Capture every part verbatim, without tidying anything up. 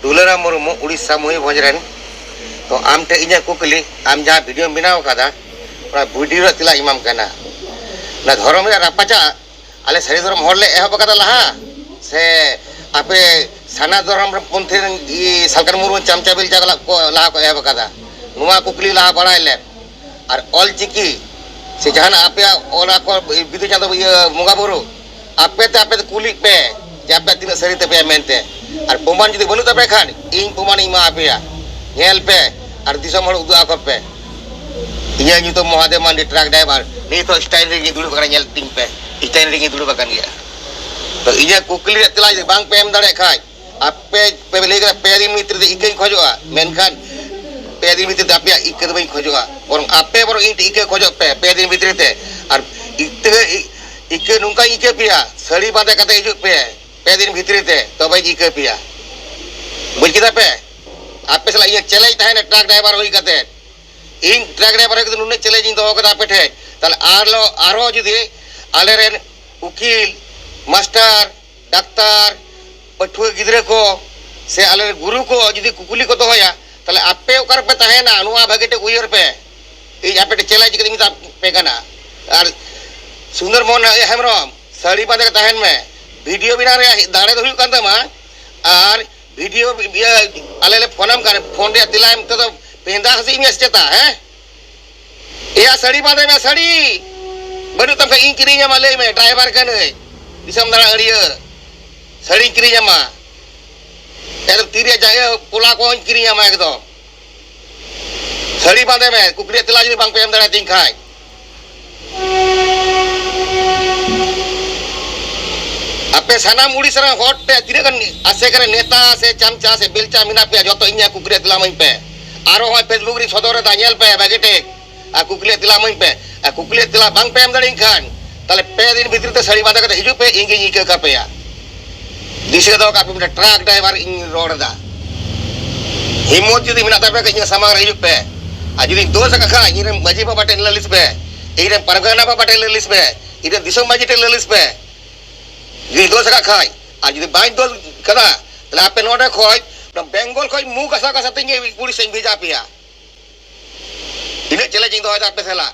ᱫᱩᱞᱟᱨᱟᱢ ᱢᱩᱨᱢᱩ, ᱩᱲᱤᱥᱥᱟ ᱢᱚᱭᱩᱨᱵᱷᱚᱸᱡᱽ ᱨᱮᱱ᱾ ᱛᱚ, ᱟᱢ ᱴᱷᱮᱱ ᱤᱧᱟᱹᱜ ᱠᱩᱠᱞᱤ, ᱟᱢ ᱡᱟᱦᱟᱸ ᱵᱷᱤᱰᱤᱭᱳᱢ ᱵᱮᱱᱟᱣ ᱟᱠᱟᱫᱟ, ᱚᱱᱟ ᱵᱷᱤᱰᱤᱭᱳ ᱨᱮᱭᱟᱜ ᱛᱮᱞᱟ ᱮᱢᱟᱢ ᱠᱟᱱᱟ᱾ ᱚᱱᱟ ᱫᱷᱚᱨᱚᱢ ᱨᱮᱭᱟᱜ ᱨᱟᱯᱟᱪᱟᱜ ᱟᱞᱮ ᱥᱟᱹᱨᱤ ᱫᱷᱚᱨᱚᱢ ᱦᱚᱲ ᱞᱮ ᱮᱦᱚᱵ ᱟᱠᱟᱫᱟ ᱞᱟᱦᱟ, ᱥᱮ ᱟᱯᱮ ᱥᱟᱨᱱᱟ ᱫᱷᱚᱨᱚᱢ ᱨᱮᱱ ᱯᱚᱱᱛᱷᱤ ᱨᱮᱱ ᱜᱮ ᱥᱟᱞᱠᱷᱟᱱ ᱢᱩᱨᱢᱩ ᱪᱟᱢᱪᱟ ᱵᱮᱞᱪᱟ ᱠᱚ ᱞᱟᱦᱟ ᱠᱚ ᱮᱦᱚᱵ ᱟᱠᱟᱫᱟ? ᱱᱚᱣᱟ ᱠᱩᱠᱞᱤ ᱞᱟᱦᱟ ᱵᱟᱲᱟᱭ ᱞᱮᱢ᱾ ᱟᱨ ᱚᱞ ᱪᱤᱠᱤ ᱥᱮ ᱡᱟᱦᱟᱱᱟᱜ ᱟᱯᱮᱭᱟᱜ ᱚᱱᱟ ᱠᱚ ᱵᱤᱫᱩ ᱪᱟᱸᱫᱚ ᱤᱭᱟᱹ ᱵᱚᱸᱜᱟ ᱵᱩᱨᱩ, ᱟᱯᱮ ᱛᱮ ᱟᱯᱮ ᱛᱮ ᱠᱩᱞᱤᱜ ᱯᱮ ᱡᱮ ᱟᱯᱮᱭᱟᱜ ᱛᱤᱱᱟᱹᱜ ᱥᱟᱹᱨᱤ ᱛᱟᱯᱮᱭᱟ ᱢᱮᱱᱛᱮ᱾ ᱟᱨ ᱯᱨᱚᱢᱟᱱ ᱡᱩᱫᱤ ᱵᱟᱹᱱᱩᱜ ᱛᱟᱯᱮ ᱠᱷᱟᱱ, ᱤᱧ ᱯᱨᱚᱢᱟᱱ ᱤᱧ ᱮᱢᱟ ᱟᱯᱮᱭᱟ, ᱧᱮᱞ ᱯᱮ ᱟᱨ ᱫᱤᱥᱚᱢ ᱦᱚᱲ ᱩᱫᱩᱜ ᱟᱠᱚ ᱯᱮ᱾ ᱤᱧᱟᱹᱜ ᱧᱩᱛᱩᱢ ᱢᱚᱦᱟᱫᱮᱵ ᱢᱟᱱᱰᱤ, ᱴᱨᱟᱠ ᱰᱨᱟᱭᱵᱷᱟᱨ᱾ ᱱᱤᱛ ᱦᱚᱸ ᱥᱴᱟᱭᱤᱞ ᱨᱮᱜᱮ ᱫᱩᱲᱩᱵ ᱟᱠᱟᱱᱟ, ᱧᱮᱞ ᱛᱤᱧ ᱯᱮ, ᱥᱴᱟᱭᱤᱞ ᱨᱮᱜᱮ ᱫᱩᱲᱩᱵ ᱟᱠᱟᱱ ᱜᱮᱭᱟ᱾ ᱛᱚ, ᱤᱧᱟᱹᱜ ᱠᱩᱠᱞᱤ ᱨᱮᱭᱟᱜ ᱛᱮᱞᱟ ᱡᱩᱫᱤ ᱵᱟᱝ ᱯᱮ ᱮᱢ ᱫᱟᱲᱮᱭᱟᱜ ᱠᱷᱟᱱ, ᱟᱯᱮ ᱯᱮ ᱞᱟᱹᱭ ᱠᱮᱫᱟ ᱯᱮ ᱫᱤᱱ ᱵᱷᱤᱛᱨᱤ ᱛᱮ ᱤᱠᱟᱹᱧ ᱠᱷᱚᱡᱚᱜᱼᱟ, ᱢᱮᱱᱠᱷᱟᱱ ᱯᱮ ᱫᱤᱱ ᱵᱷᱤᱛᱨᱤ ᱛᱮ ᱟᱯᱮᱭᱟᱜ ᱤᱠᱟᱹ ᱫᱚ ᱵᱟᱹᱧ ᱠᱷᱚᱡᱚᱜᱼᱟ, ᱵᱚᱨᱚᱝ ᱟᱯᱮ ᱵᱚᱨᱚᱝ ᱤᱧ ᱴᱷᱮᱱ ᱤᱠᱟᱹ ᱠᱷᱚᱡᱚᱜ ᱯᱮ ᱯᱮ ᱫᱤᱱ ᱵᱷᱤᱛᱨᱤ ᱛᱮ᱾ ᱟᱨ ᱤᱠᱟᱹ, ᱤᱠᱟᱹ ᱱᱚᱝᱠᱟᱧ ᱤᱠᱟᱹ ᱯᱮᱭᱟ, ᱥᱟᱹᱲᱤ ᱵᱟᱸᱫᱮ ᱠᱟᱛᱮ ᱦᱤᱡᱩᱜ ᱯᱮ ᱯᱮ ᱫᱤᱱ ᱵᱷᱤᱛᱨᱤ ᱛᱮ, ᱛᱚᱵᱮᱧ ᱤᱠᱟᱹ ᱯᱮᱭᱟ᱾ ᱵᱩᱡᱽ ᱠᱮᱫᱟ ᱯᱮ? ᱟᱯᱮ ᱥᱟᱞᱟᱜ ᱤᱧᱟᱹᱜ ᱪᱮᱞᱮᱧᱡᱽ ᱛᱟᱦᱮᱱᱟ, ᱴᱨᱟᱠ ᱰᱨᱟᱭᱵᱷᱟᱨ ᱦᱩᱭ ᱠᱟᱛᱮ᱾ ᱤᱧ ᱴᱨᱟᱠ ᱰᱨᱟᱭᱵᱷᱟᱨ ᱦᱩᱭ ᱠᱟᱛᱮ ᱱᱩᱱᱟᱹᱜ ᱪᱮᱞᱮᱧᱡᱽ ᱤᱧ ᱫᱚᱦᱚ ᱠᱟᱫᱟ ᱟᱯᱮ ᱴᱷᱮᱱ᱾ ᱛᱟᱦᱞᱮ ᱟᱨᱦᱚᱸ, ᱟᱨᱦᱚᱸ ᱡᱩᱫᱤ ᱟᱞᱮᱨᱮᱱ ᱩᱠᱤᱞ, ᱢᱟᱥᱴᱟᱨ, ᱰᱟᱠᱛᱟᱨ, ᱯᱟᱹᱴᱷᱩᱣᱟᱹ ᱜᱤᱫᱽᱨᱟᱹ ᱠᱚ ᱥᱮ ᱟᱞᱮ ᱜᱩᱨᱩ ᱠᱚ ᱡᱩᱫᱤ ᱠᱩᱠᱞᱤ ᱠᱚ ᱫᱚᱦᱚᱭᱟ, ᱛᱟᱦᱞᱮ ᱟᱯᱮ ᱚᱠᱟ ᱨᱮᱯᱮ ᱛᱟᱦᱮᱱᱟ? ᱱᱚᱣᱟ ᱵᱷᱟᱹᱜᱤ ᱴᱷᱤᱠ ᱩᱭᱦᱟᱹᱨ ᱯᱮ᱾ ᱤᱧ ᱟᱯᱮ ᱴᱷᱮᱱ ᱪᱮᱞᱮᱧᱡᱽ ᱠᱟᱛᱮ ᱤᱧ ᱢᱮᱛᱟ ᱯᱮ ᱠᱟᱱᱟ᱾ ᱟᱨ ᱥᱩᱱᱫᱚᱨ ᱢᱳᱦᱚᱱ ᱦᱮᱢᱵᱨᱚᱢ, ᱥᱟᱹᱲᱤ ᱵᱟᱸᱫᱮ ᱠᱟᱛᱮ ᱛᱟᱦᱮᱱ ᱢᱮ᱾ ᱵᱷᱤᱰᱤᱭᱳ ᱵᱮᱱᱟᱣ ᱨᱮᱭᱟᱜ ᱫᱟᱲᱮ ᱫᱚ ᱦᱩᱭᱩᱜ ᱠᱟᱱ ᱛᱟᱢᱟ, ᱟᱨ ᱵᱷᱤᱰᱤᱭᱳ ᱤᱭᱟᱹ ᱟᱞᱮ ᱞᱮ ᱯᱷᱳᱱᱟᱢ ᱠᱟᱱᱟ, ᱯᱷᱳᱱ ᱨᱮᱭᱟᱜ ᱛᱮᱞᱟ ᱮᱢ ᱛᱮᱫᱚ ᱯᱮᱸᱫᱟ ᱦᱟᱹᱥᱤ ᱢᱮ ᱥᱮ ᱪᱮᱛᱟ, ᱦᱮᱸ? ᱮᱭᱟ, ᱥᱟᱹᱲᱤ ᱵᱟᱸᱫᱮ ᱢᱮ, ᱥᱟᱹᱲᱤ᱾ ᱵᱟᱹᱱᱩᱜ ᱛᱟᱢ ᱠᱷᱟᱱ ᱤᱧ ᱠᱤᱨᱤᱧ ᱟᱢᱟ, ᱞᱟᱹᱭ ᱢᱮ, ᱰᱨᱟᱭᱵᱷᱟᱨ ᱠᱟᱹᱱᱟᱹᱧ, ᱫᱤᱥᱚᱢ ᱫᱟᱬᱟ ᱟᱹᱲᱤᱭᱟᱹ᱾ ᱥᱟᱹᱲᱤᱧ ᱠᱤᱨᱤᱧ ᱟᱢᱟ, ᱮᱠᱫᱚᱢ ᱛᱤ ᱨᱮᱭᱟᱜ ᱡᱟᱸᱜᱟ ᱯᱚᱞᱟ ᱠᱚᱦᱚᱸᱧ ᱠᱤᱨᱤᱧ ᱟᱢᱟ ᱮᱠᱫᱚᱢ᱾ ᱥᱟᱹᱲᱤ ᱵᱟᱸᱫᱮ ᱢᱮ, ᱠᱩᱠᱞᱤ ᱨᱮᱭᱟᱜ ᱛᱮᱞᱟ ᱡᱩᱫᱤ ᱵᱟᱝ ᱯᱮ ᱮᱢ ᱫᱟᱲᱮᱭᱟᱛᱤᱧ ᱠᱷᱟᱱ᱾ ᱟᱯᱮ ᱥᱟᱱᱟᱢ ᱩᱲᱤᱥᱥᱟ ᱨᱮᱱ ᱦᱚᱲ ᱴᱷᱮᱱ ᱛᱤᱱᱟᱹᱜ ᱜᱟᱱ ᱟᱥᱮᱠᱟ ᱨᱮ ᱱᱮᱛᱟ ᱥᱮ ᱪᱟᱢᱪᱟ ᱥᱮ ᱵᱮᱞᱪᱟ ᱢᱮᱱᱟᱜ ᱯᱮᱭᱟ, ᱡᱚᱛᱚ ᱤᱧᱟᱹᱜ ᱠᱩᱠᱞᱤ ᱨᱮᱭᱟᱜ ᱛᱮᱞᱟ ᱤᱢᱟᱹᱧ ᱯᱮ᱾ ᱟᱨᱚ ᱦᱚᱸᱜᱼᱚᱭ Facebook ᱨᱤᱧ ᱥᱚᱫᱚᱨ ᱮᱫᱟ, ᱧᱮᱞ ᱯᱮ ᱵᱷᱟᱜᱮ ᱴᱷᱤᱠ᱾ ᱟᱨ ᱠᱩᱠᱞᱤ ᱨᱮᱭᱟᱜ ᱛᱮᱞᱟ ᱤᱢᱟᱹᱧ ᱯᱮ᱾ ᱟᱨ ᱠᱩᱠᱞᱤ ᱨᱮᱭᱟᱜ ᱛᱮᱞᱟ ᱵᱟᱝ ᱯᱮ ᱮᱢ ᱫᱟᱲᱮᱭᱟᱹᱧ ᱠᱷᱟᱱ, ᱛᱟᱦᱞᱮ ᱯᱮ ᱫᱤᱱ ᱵᱷᱤᱛᱨᱤ ᱛᱮ ᱥᱟᱹᱲᱤ ᱵᱟᱸᱫᱮ ᱠᱟᱛᱮ ᱦᱤᱡᱩᱜ ᱯᱮ, ᱤᱧ ᱜᱤᱧ ᱤᱠᱟᱹ ᱠᱟᱯᱮᱭᱟ᱾ ᱫᱤᱥᱟᱹ ᱫᱚᱦᱚ ᱠᱟᱜ ᱯᱮ, ᱢᱤᱫᱴᱮᱱ ᱴᱨᱟᱠ ᱰᱨᱟᱭᱵᱷᱟᱨ ᱤᱧ ᱨᱚᱲ ᱮᱫᱟ᱾ ᱦᱤᱢᱢᱚᱛ ᱡᱩᱫᱤ ᱢᱮᱱᱟᱜ ᱛᱟᱯᱮ ᱠᱷᱟᱱ, ᱤᱧᱟᱹᱜ ᱥᱟᱢᱟᱝ ᱨᱮ ᱦᱤᱡᱩᱜ ᱯᱮ᱾ ᱟᱨ ᱡᱩᱫᱤᱧ ᱫᱳᱥ ᱟᱠᱟᱫ ᱠᱷᱟᱱ, ᱤᱧ ᱨᱮᱱ ᱢᱟᱹᱡᱷᱤ ᱵᱟᱵᱟ ᱴᱷᱮᱱ ᱞᱟᱹᱞᱤᱥ ᱯᱮ, ᱤᱧ ᱨᱮᱱ ᱯᱟᱨᱜᱟᱱᱟ ᱵᱟᱵᱟ ᱴᱷᱮᱱ ᱞᱟᱹᱞᱤᱥ ᱯᱮ, ᱤᱧ ᱨᱮᱱ ᱫᱤᱥᱚᱢ ᱢᱟᱹᱡᱷᱤ ᱴᱷᱮᱱ ᱞᱟᱹᱞᱤᱥ ᱯᱮ᱾ ᱡᱩᱫᱤ ᱫᱳᱥ ᱟᱠᱟᱫ ᱠᱷᱟᱱ, ᱟᱨ ᱡᱩᱫᱤ ᱵᱟᱹᱧ ᱫᱳᱥ ᱠᱟᱫᱟ, ᱛᱟᱦᱞᱮ ᱟᱯᱮ ᱱᱚᱰᱮ ᱠᱷᱚᱱ ᱵᱮᱝᱜᱚᱞ ᱠᱷᱚᱱ ᱢᱩ ᱜᱷᱟᱥᱟᱣ ᱜᱷᱟᱥᱟᱣ ᱛᱮ ᱤᱧ ᱩᱲᱤᱥᱥᱟᱧ ᱵᱷᱮᱡᱟ ᱯᱮᱭᱟ᱾ ᱤᱱᱟᱹᱜ ᱪᱮᱞᱮᱧᱡᱽ ᱤᱧ ᱫᱚᱦᱚᱭᱮᱫᱟ ᱟᱯᱮ ᱥᱟᱞᱟᱜ᱾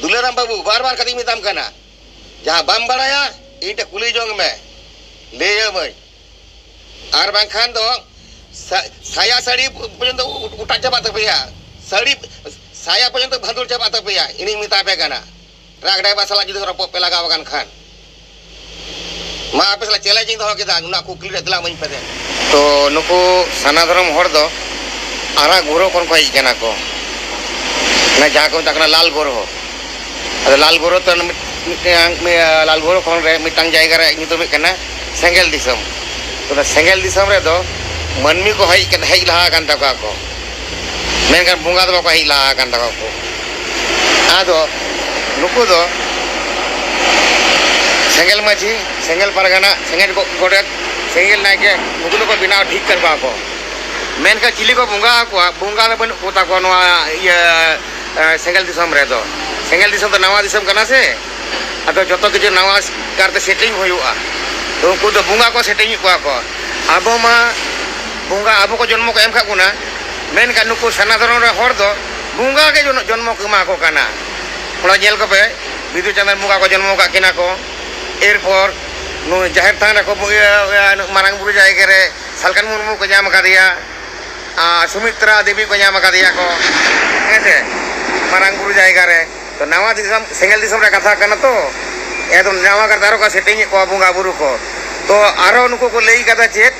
ᱫᱩᱞᱟᱨᱟᱢ ᱵᱟᱹᱵᱩ, ᱵᱟᱨ ᱵᱟᱨ ᱠᱟᱛᱷᱟᱧ ᱢᱮᱛᱟᱢ ᱠᱟᱱᱟ, ᱡᱟᱦᱟᱸ ᱵᱟᱢ ᱵᱟᱲᱟᱭᱟ ᱤᱧ ᱴᱷᱮᱱ ᱠᱩᱞᱤ ᱡᱚᱝ ᱢᱮ, ᱞᱟᱹᱭ ᱟᱹᱢᱟᱹᱧ᱾ ᱟᱨ ᱵᱟᱝᱠᱷᱟᱱ ᱫᱚ ᱥᱟ- ᱥᱟᱭᱟ ᱥᱟᱹᱲᱤ ᱯᱚᱨᱡᱚᱱᱛᱚ ᱩ- ᱚᱴᱟᱝ ᱪᱟᱵᱟᱜ ᱛᱟᱯᱮᱭᱟ, ᱥᱟᱹᱲᱤ ᱥᱟᱭᱟ ᱯᱚᱨᱡᱚᱱᱛᱚ ᱵᱷᱟᱸᱫᱩᱲ ᱪᱟᱵᱟᱜ ᱛᱟᱯᱮᱭᱟ, ᱤᱧᱤᱧ ᱢᱮᱛᱟ ᱯᱮ ᱠᱟᱱᱟ᱾ ᱴᱨᱟᱠ ᱰᱨᱟᱭᱵᱷᱟᱨ ᱥᱟᱞᱟᱜ ᱡᱩᱫᱤ ᱨᱚᱯᱚᱜ ᱯᱮ ᱞᱟᱜᱟᱣ ᱟᱠᱟᱱ ᱠᱷᱟᱱ, ᱢᱟ ᱟᱯᱮ ᱥᱟᱞᱟᱜ ᱪᱮᱞᱮᱧᱡᱽ ᱤᱧ ᱫᱚᱦᱚ ᱠᱮᱫᱟ, ᱱᱚᱣᱟ ᱠᱩᱠᱞᱤ ᱨᱮ ᱛᱮᱞᱟ ᱮᱢᱟᱹᱧ ᱯᱮ ᱫᱮ᱾ ᱛᱚ ᱱᱩᱠᱩ ᱥᱟᱨᱱᱟ ᱫᱷᱚᱨᱚᱢ ᱦᱚᱲ ᱫᱚ ᱟᱨᱟᱜ ᱜᱨᱚᱦᱚ ᱠᱷᱚᱱ ᱠᱚ ᱦᱮᱡ ᱠᱟᱱᱟ ᱠᱚ, ᱚᱱᱟ ᱡᱟᱦᱟᱸ ᱠᱚ ᱢᱮᱛᱟᱜ ᱠᱟᱱᱟ ᱞᱟᱞ ᱜᱨᱚᱦᱚ᱾ ᱟᱫᱚ ᱞᱟᱞ ᱜᱨᱚᱦᱚ ᱛᱚ ᱢᱤᱫ- ᱢᱤᱫᱴᱟᱝ ᱢᱤ- ᱞᱟᱞ ᱜᱨᱚᱦᱚ ᱠᱷᱚᱱ ᱨᱮ ᱢᱤᱫᱴᱟᱝ ᱡᱟᱭᱜᱟ ᱨᱮ ᱧᱩᱛᱩᱢ ᱦᱩᱭᱩᱜ ᱠᱟᱱᱟ ᱥᱮᱸᱜᱮᱞ ᱫᱤᱥᱚᱢ᱾ ᱛᱚ ᱚᱱᱟ ᱥᱮᱸᱜᱮᱞ ᱫᱤᱥᱚᱢ ᱨᱮᱫᱚ ᱢᱟᱹᱱᱢᱤ ᱠᱚ ᱦᱮᱡ ᱠᱟᱱ- ᱦᱮᱡ ᱞᱟᱦᱟ ᱟᱠᱟᱱ ᱛᱟᱠᱚᱣᱟ ᱠᱚ, ᱢᱮᱱᱠᱷᱟᱱ ᱵᱚᱸᱜᱟ ᱫᱚ ᱵᱟᱠᱚ ᱦᱮᱡ ᱞᱟᱦᱟ ᱟᱠᱟᱱ ᱛᱟᱠᱚᱣᱟ ᱠᱚ᱾ ᱟᱫᱚ ᱱᱩᱠᱩ ᱫᱚ ᱥᱮᱸᱜᱮᱞ ᱢᱟᱹᱡᱷᱤ, ᱥᱮᱸᱜᱮᱞ ᱯᱟᱨᱜᱟᱱᱟ, ᱥᱮᱸᱜᱮᱞ ᱜᱚ- ᱜᱚᱰᱮᱛ, ᱥᱮᱸᱜᱮᱞ ᱱᱟᱭᱠᱮ, ᱱᱩᱠᱩ ᱫᱚᱠᱚ ᱵᱮᱱᱟᱣ ᱴᱷᱤᱠ ᱠᱟᱫ ᱠᱚᱣᱟ ᱠᱚ᱾ ᱢᱮᱱᱠᱷᱟᱱ ᱪᱤᱞᱤ ᱠᱚ ᱵᱚᱸᱜᱟ ᱟᱠᱚᱣᱟ? ᱵᱚᱸᱜᱟ ᱫᱚ ᱵᱟᱹᱱᱩᱜ ᱠᱚ ᱛᱟᱠᱚᱣᱟ ᱱᱚᱣᱟ ᱤᱭᱟᱹ ᱮ, ᱥᱮᱸᱜᱮᱞ ᱫᱤᱥᱚᱢ ᱨᱮᱫᱚ᱾ ᱥᱮᱸᱜᱮᱞ ᱫᱤᱥᱚᱢ ᱫᱚ ᱱᱟᱣᱟ ᱫᱤᱥᱚᱢ ᱠᱟᱱᱟ ᱥᱮ, ᱟᱫᱚ ᱡᱚᱛᱚ ᱠᱤᱪᱷᱩ ᱱᱟᱣᱟ ᱠᱟᱨᱛᱮ ᱥᱮᱴᱤᱝ ᱦᱩᱭᱩᱜᱼᱟ᱾ ᱛᱚ ᱩᱱᱠᱩ ᱫᱚ ᱵᱚᱸᱜᱟ ᱠᱚ ᱥᱮᱴᱤᱝ ᱮᱫ ᱠᱚᱣᱟ ᱠᱚ᱾ ᱟᱵᱚ ᱢᱟ ᱵᱚᱸᱜᱟ ᱟᱵᱚ ᱠᱚ ᱡᱚᱱᱢᱚ ᱠᱚ ᱮᱢ ᱠᱟᱜ ᱵᱚᱱᱟ, ᱢᱮᱱᱠᱷᱟᱱ ᱱᱩᱠᱩ ᱥᱟᱨᱱᱟ ᱫᱷᱚᱨᱚᱢ ᱨᱮᱱ ᱦᱚᱲ ᱫᱚ ᱵᱚᱸᱜᱟ ᱜᱮ ᱡᱚᱱ- ᱡᱚᱱᱢᱚ ᱠᱚ ᱮᱢᱟ ᱠᱚ ᱠᱟᱱᱟ᱾ ᱚᱱᱟ ᱧᱮᱞ ᱠᱚᱯᱮ, ᱵᱤᱫᱩ ᱪᱟᱸᱫᱟᱱ ᱵᱚᱸᱜᱟ ᱠᱚ ᱡᱚᱱᱢᱚ ᱠᱟᱜ ᱠᱤᱱᱟ ᱠᱚ, ᱮᱨᱯᱚᱨ ᱱᱩᱭ ᱡᱟᱦᱮᱨ ᱛᱷᱟᱱ ᱨᱮᱠᱚ ᱵᱚ- ᱤᱭᱟᱹ- ᱤᱭᱟᱹ- ᱢᱟᱨᱟᱝ ᱵᱩᱨᱩ ᱡᱟᱭᱜᱟ ᱨᱮ ᱥᱟᱞᱠᱷᱟᱱ ᱢᱩᱨᱢᱩ ᱠᱚ ᱧᱟᱢ ᱟᱠᱟᱫᱮᱭᱟ᱾ ᱟᱨ ᱥᱩᱢᱤᱛᱨᱟ ᱫᱮᱵᱤ ᱠᱚ ᱧᱟᱢ ᱟᱠᱟᱫᱮᱭᱟ ᱠᱚ, ᱦᱮᱸ ᱥᱮ, ᱢᱟᱨᱟᱝ ᱵᱩᱨᱩ ᱡᱟᱭᱜᱟ ᱨᱮ᱾ ᱛᱚ ᱱᱟᱣᱟ ᱫᱤᱥᱚᱢ, ᱥᱮᱸᱜᱮᱞ ᱫᱤᱥᱚᱢ ᱨᱮ ᱠᱟᱛᱷᱟ ᱠᱟᱱᱟ ᱛᱚ, ᱮᱠᱫᱚᱢ ᱱᱟᱣᱟ ᱠᱟᱨᱛᱮ ᱟᱨᱚ ᱠᱚ ᱥᱮᱴᱤᱝ ᱮᱫ ᱠᱚᱣᱟ ᱵᱚᱸᱜᱟ ᱵᱩᱨᱩ ᱠᱚ᱾ ᱛᱚ ᱟᱨᱚ ᱱᱩᱠᱩ ᱠᱚ ᱞᱟᱹᱭ ᱠᱟᱫᱟ ᱪᱮᱫ,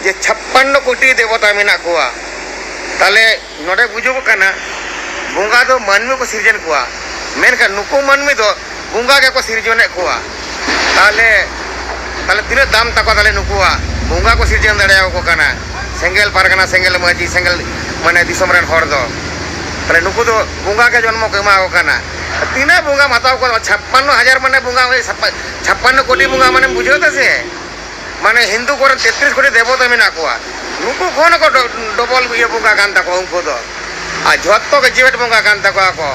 ᱡᱮ ᱪᱷᱟᱯᱯᱟᱱᱱᱚ ᱠᱳᱴᱤ ᱫᱮᱵᱚᱛᱟ ᱢᱮᱱᱟᱜ ᱠᱚᱣᱟ᱾ ᱛᱟᱦᱞᱮ ᱱᱚᱰᱮ ᱵᱩᱡᱩᱜᱚᱜ ᱠᱟᱱᱟ, ᱵᱚᱸᱜᱟ ᱫᱚ ᱢᱟᱹᱱᱢᱤ ᱠᱚ ᱥᱤᱨᱡᱚᱱ ᱠᱚᱣᱟ, ᱢᱮᱱᱠᱷᱟᱱ ᱱᱩᱠᱩ ᱢᱟᱹᱱᱢᱤ ᱫᱚ ᱵᱚᱸᱜᱟ ᱜᱮᱠᱚ ᱥᱤᱨᱡᱚᱱᱮᱫ ᱠᱚᱣᱟ᱾ ᱛᱟᱦᱞᱮ, ᱛᱟᱦᱞᱮ ᱛᱤᱱᱟᱹᱜ ᱫᱟᱢ ᱛᱟᱠᱚ ᱛᱟᱦᱞᱮ ᱱᱩᱠᱩᱣᱟᱜ? ᱵᱚᱸᱜᱟ ᱠᱚ ᱥᱤᱨᱡᱚᱱ ᱫᱟᱲᱮᱭᱟᱠᱚ ᱠᱟᱱᱟ, ᱥᱮᱸᱜᱮᱞ ᱯᱟᱨᱜᱟᱱᱟ, ᱥᱮᱸᱜᱮᱞ ᱢᱟᱹᱡᱷᱤ, ᱥᱮᱸᱜᱮᱞ ᱢᱟᱱᱮ ᱫᱤᱥᱚᱢ ᱨᱮᱱ ᱦᱚᱲ ᱫᱚ᱾ ᱛᱟᱦᱞᱮ ᱱᱩᱠᱩ ᱫᱚ ᱵᱚᱸᱜᱟ ᱜᱮ ᱡᱚᱱᱢᱚ ᱠᱚ ᱮᱢᱟ ᱠᱚ ᱠᱟᱱᱟ᱾ ᱛᱤᱱᱟᱹᱜ ᱵᱚᱸᱜᱟᱢ ᱦᱟᱛᱟᱣ ᱠᱚᱣᱟ, ᱪᱷᱟᱯᱯᱟᱱᱱᱚ ᱦᱟᱡᱟᱨ ᱢᱟᱱᱮ ᱵᱚᱸᱜᱟ, ᱳᱭ ᱪᱷᱟᱯᱯᱟ- ᱪᱷᱟᱯᱯᱟᱱᱱᱚ ᱠᱳᱴᱤ ᱵᱚᱸᱜᱟ ᱢᱟᱱᱮᱢ ᱵᱩᱡᱷᱟᱹᱣ ᱫᱟ ᱥᱮ? ᱢᱟᱱᱮ ᱦᱤᱱᱫᱩ ᱠᱚᱨᱮᱱ ᱛᱮᱛᱨᱤᱥ ᱠᱳᱴᱤ ᱫᱮᱵᱚᱛᱟ ᱢᱮᱱᱟᱜ ᱠᱚᱣᱟ, ᱱᱩᱠᱩ ᱠᱷᱚᱱ ᱦᱚᱸᱠᱚ ᱰᱚ- ᱰᱚᱵᱚᱞ ᱤᱭᱟᱹ ᱵᱚᱸᱜᱟ ᱠᱟᱱ ᱛᱟᱠᱚᱣᱟ ᱩᱱᱠᱩ ᱫᱚ᱾ ᱟᱨ ᱡᱷᱚᱛᱚ ᱜᱮ ᱡᱮᱣᱮᱫ ᱵᱚᱸᱜᱟ ᱠᱟᱱ ᱛᱟᱠᱚᱣᱟ ᱠᱚ᱾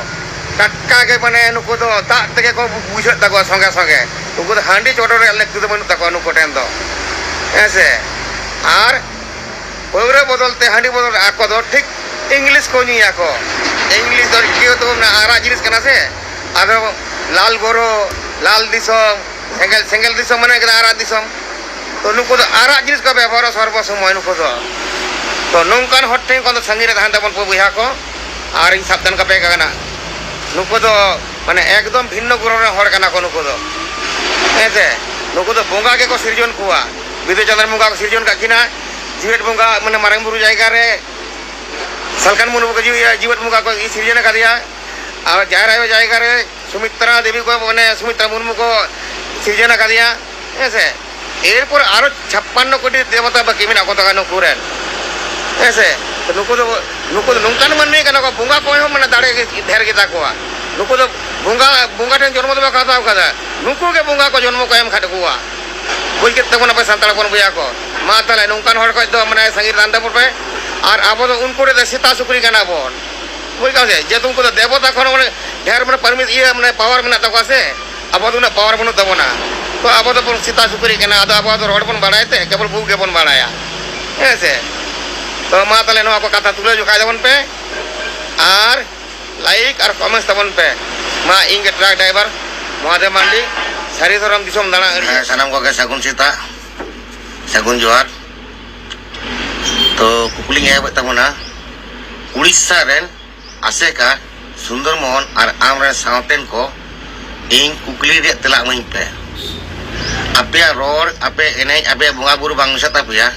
ᱴᱟᱴᱠᱟ ᱜᱮ ᱢᱟᱱᱮ ᱱᱩᱠᱩ ᱫᱚ ᱫᱟᱜ ᱛᱮᱜᱮ ᱠᱚ ᱵᱩᱡᱷᱟᱹᱜ ᱛᱟᱠᱚᱣᱟ ᱥᱚᱸᱜᱮ ᱥᱚᱸᱜᱮ᱾ ᱩᱱᱠᱩ ᱫᱚ ᱦᱟᱺᱰᱤ ᱪᱚᱰᱚᱨ ᱨᱮᱭᱟᱜ ᱞᱟᱹᱠᱛᱤ ᱫᱚ ᱵᱟᱹᱱᱩᱜ ᱛᱟᱠᱚᱣᱟ ᱱᱩᱠᱩ ᱴᱷᱮᱱ ᱫᱚ᱾ ᱦᱮᱸ ᱥᱮ? ᱟᱨ ᱯᱟᱹᱣᱨᱟᱹ ᱵᱚᱫᱚᱞ ᱛᱮ, ᱦᱟᱺᱰᱤ ᱵᱚᱫᱚᱞ ᱨᱮ ᱟᱠᱚ ᱫᱚ ᱴᱷᱤᱠ ᱤᱝᱞᱤᱥ ᱠᱚ ᱧᱩᱭᱟᱠᱚ᱾ ᱤᱝᱞᱤᱥ ᱫᱚ ᱪᱤᱠᱟᱹ ᱛᱟᱵᱚᱱᱟ, ᱟᱨᱟᱜ ᱡᱤᱱᱤᱥ ᱠᱟᱱᱟ ᱥᱮ᱾ ᱟᱫᱚ ᱞᱟᱞ ᱜᱚᱨᱚ, ᱞᱟᱞ ᱫᱤᱥᱚᱢ, ᱥᱮᱸᱜᱮᱞ, ᱥᱮᱸᱜᱮᱞ ᱫᱤᱥᱚᱢ ᱢᱟᱱᱮ ᱠᱟᱱᱟ ᱟᱨᱟᱜ ᱫᱤᱥᱚᱢ᱾ ᱛᱚ ᱱᱩᱠᱩ ᱫᱚ ᱟᱨᱟᱜ ᱡᱤᱱᱤᱥ ᱠᱚ ᱵᱮᱵᱚᱦᱟᱨᱟ ᱥᱚᱨᱵᱚ ᱥᱚᱢᱚᱭ ᱱᱩᱠᱩ ᱫᱚ᱾ ᱛᱚ ᱱᱚᱝᱠᱟᱱ ᱦᱚᱲ ᱴᱷᱮᱱ ᱠᱷᱚᱱ ᱫᱚ ᱥᱟᱺᱜᱤᱧ ᱨᱮ ᱛᱟᱦᱮᱱ ᱛᱟᱵᱚᱱ ᱯᱮ ᱵᱚᱭᱦᱟ ᱠᱚ, ᱟᱨ ᱤᱧ ᱥᱟᱵᱫᱷᱟᱱ ᱠᱟᱯᱮ ᱠᱟᱱᱟ᱾ ᱱᱩᱠᱩ ᱫᱚ ᱢᱟᱱᱮ ᱮᱠᱫᱚᱢ ᱵᱷᱤᱱᱱᱚ ᱜᱨᱚᱦᱚ ᱨᱮᱱ ᱦᱚᱲ ᱠᱟᱱᱟ ᱠᱚ ᱱᱩᱠᱩ ᱫᱚ᱾ ᱦᱮᱸ ᱥᱮ? ᱱᱩᱠᱩ ᱫᱚ ᱵᱚᱸᱜᱟ ᱜᱮᱠᱚ ᱥᱤᱨᱡᱚᱱ ᱠᱚᱣᱟ᱾ ᱵᱤᱫᱩ ᱪᱟᱸᱫᱟᱱ ᱵᱚᱸᱜᱟ ᱠᱚ ᱥᱤᱨᱡᱚᱱ ᱠᱟᱜ ᱠᱤᱱᱟ᱾ ᱡᱤᱣᱮᱫ ᱵᱚᱸᱜᱟ ᱢᱟᱱᱮ ᱢᱟᱨᱟᱝ ᱵᱩᱨᱩ ᱡᱟᱭᱜᱟ ᱨᱮ ᱥᱟᱞᱠᱷᱟᱱ ᱢᱩᱨᱢᱩ ᱠᱚ ᱡᱤᱣᱤ-, ᱡᱤᱣᱮᱫ ᱵᱚᱸᱜᱟ ᱠᱚ ᱥᱤᱨᱡᱚᱱ ᱟᱠᱟᱫᱮᱭᱟ᱾ ᱟᱨ ᱡᱟᱦᱮᱨ ᱟᱭᱳ ᱡᱟᱭᱜᱟ ᱨᱮ ᱥᱩᱢᱤᱛᱨᱟ ᱫᱮᱵᱤ ᱠᱚ, ᱢᱟᱱᱮ ᱥᱩᱢᱤᱛᱨᱟ ᱢᱩᱨᱢᱩ ᱠᱚ ᱥᱤᱨᱡᱚᱱ ᱟᱠᱟᱫᱮᱭᱟ᱾ ᱦᱮᱸ ᱥᱮ? ᱮᱨᱯᱚᱨ ᱟᱨᱚ ᱪᱷᱟᱯᱯᱟᱱᱱᱚ ᱠᱳᱴᱤ ᱫᱮᱵᱚᱛᱟ ᱵᱟᱹᱠᱤ ᱢᱮᱱᱟᱜ ᱠᱚ ᱛᱟᱠᱚᱣᱟ ᱱᱩᱠᱩ ᱨᱮᱱ᱾ ᱦᱮᱸ ᱥᱮ? ᱛᱚ ᱱᱩᱠᱩ ᱫᱚ, ᱱᱩᱠᱩ ᱫᱚ ᱱᱚᱝᱠᱟᱱ ᱢᱟᱹᱱᱢᱤ ᱠᱟᱱᱟ ᱠᱚ, ᱵᱚᱸᱜᱟ ᱠᱚ ᱦᱚᱸ ᱢᱟᱱᱮ ᱫᱟᱲᱮ ᱜᱮ ᱰᱷᱮᱨ ᱜᱮᱛᱟ ᱠᱚᱣᱟ᱾ ᱱᱩᱠᱩ ᱫᱚ ᱵᱚᱸᱜᱟ, ᱵᱚᱸᱜᱟ ᱴᱷᱮᱱ ᱡᱚᱱᱢᱚ ᱫᱚ ᱵᱟᱠᱚ ᱦᱟᱛᱟᱣ ᱠᱟᱫᱟ᱾ ᱱᱩᱠᱩ ᱜᱮ ᱵᱚᱸᱜᱟ ᱠᱚ ᱡᱚᱱᱢᱚ ᱠᱚ ᱮᱢ ᱠᱟᱫ ᱠᱚᱣᱟ᱾ ᱵᱩᱡᱽ ᱠᱮᱫ ᱛᱟᱵᱚᱱᱟ ᱯᱮ ᱥᱟᱱᱛᱟᱲ ᱦᱚᱯᱚᱱ ᱵᱚᱭᱦᱟ ᱠᱚ᱾ ᱢᱟ ᱛᱟᱦᱞᱮ ᱱᱚᱝᱠᱟᱱ ᱦᱚᱲ ᱠᱷᱚᱡ ᱫᱚ ᱢᱟᱱᱮ ᱥᱟᱺᱜᱤᱧ ᱨᱮ ᱛᱟᱦᱮᱱ ᱛᱟᱵᱚᱱ ᱯᱮ᱾ ᱟᱨ ᱟᱵᱚ ᱫᱚ ᱩᱱᱠᱩ ᱨᱮ ᱥᱮᱛᱟ ᱥᱩᱠᱨᱤ ᱠᱟᱱᱟ ᱵᱚᱱ᱾ ᱵᱩᱡᱽ ᱠᱟᱱᱟ ᱥᱮ? ᱡᱮᱦᱮᱛᱩ ᱩᱱᱠᱩ ᱫᱚ ᱫᱮᱵᱚᱛᱟ ᱠᱷᱚᱱ ᱦᱚᱸ ᱰᱷᱮᱨ ᱢᱟᱱᱮ ᱯᱟᱨᱢᱤ-, ᱤᱭᱟᱹ ᱢᱟᱱᱮ ᱯᱟᱣᱟᱨ ᱢᱮᱱᱟᱜ ᱛᱟᱠᱚᱣᱟ ᱥᱮ, ᱟᱵᱚ ᱫᱚ ᱩᱱᱟᱹᱜ ᱯᱟᱣᱟᱨ ᱵᱟᱹᱱᱩᱜ ᱛᱟᱵᱚᱱᱟ᱾ ᱛᱚ ᱟᱵᱚ ᱫᱚᱵᱚᱱ ᱥᱮᱛᱟ ᱥᱩᱠᱨᱤ ᱠᱟᱱᱟ, ᱟᱫᱚ ᱟᱵᱚ ᱫᱚ ᱨᱚᱲ ᱵᱚᱱ ᱵᱟᱲᱟᱭ ᱛᱮ ᱠᱮᱵᱚᱞ ᱵᱷᱩᱜ ᱜᱮᱵᱚᱱ ᱵᱟᱲᱟᱭᱟ᱾ ᱦᱮᱸ ᱥᱮ? ᱛᱚ ᱢᱟ ᱛᱟᱦᱞᱮ ᱱᱚᱣᱟ ᱠᱚ ᱠᱟᱛᱷᱟ ᱛᱩᱞᱟᱹ ᱡᱚᱠᱷᱟᱭ ᱛᱟᱵᱚᱱ ᱯᱮ ᱟᱨ ᱞᱟᱭᱤᱠ ᱟᱨ ᱠᱚᱢᱮᱱᱴᱥ ᱛᱟᱵᱚᱱ ᱯᱮ᱾ ᱢᱟ ᱤᱧ ᱜᱮ ᱴᱨᱟᱠ ᱰᱨᱟᱭᱵᱷᱟᱨ ᱢᱚᱦᱟᱫᱮᱵ ᱢᱟᱱᱰᱤ, ᱥᱟᱹᱨᱤ ᱫᱷᱚᱨᱚᱢ ᱫᱤᱥᱚᱢ ᱫᱟᱬᱟ ᱟᱹᱲᱤᱭᱟᱹ᱾ ᱦᱮᱸ, ᱥᱟᱱᱟᱢ ᱠᱚᱜᱮ ᱥᱟᱹᱜᱩᱱ ᱥᱮᱛᱟᱜ, ᱥᱟᱹᱜᱩᱱ ᱡᱚᱦᱟᱨ᱾ ᱛᱚ ᱠᱩᱠᱞᱤᱧ ᱮᱦᱚᱵᱮᱫ ᱛᱟᱵᱚᱱᱟ, ᱩᱲᱤᱥᱥᱟ ᱨᱮᱱ ᱟᱥᱮᱠᱟ, ᱥᱩᱱᱫᱚᱨ ᱢᱳᱦᱚᱱ ᱟᱨ ᱟᱢ ᱨᱮᱱ ᱥᱟᱶᱛᱮᱱ ᱠᱚ ᱤᱧ ᱠᱩᱠᱞᱤ ᱨᱮᱭᱟᱜ ᱛᱮᱞᱟ ᱮᱢᱟᱹᱧ ᱯᱮ᱾ ᱟᱯᱮᱭᱟᱜ ᱨᱚᱲ, ᱟᱯᱮ ᱮᱱᱮᱡ, ᱟᱯᱮᱭᱟᱜ ᱵᱚᱸᱜᱟ ᱵᱩᱨᱩ ᱵᱟᱝ ᱢᱮᱥᱟᱜ ᱛᱟᱯᱮᱭᱟ,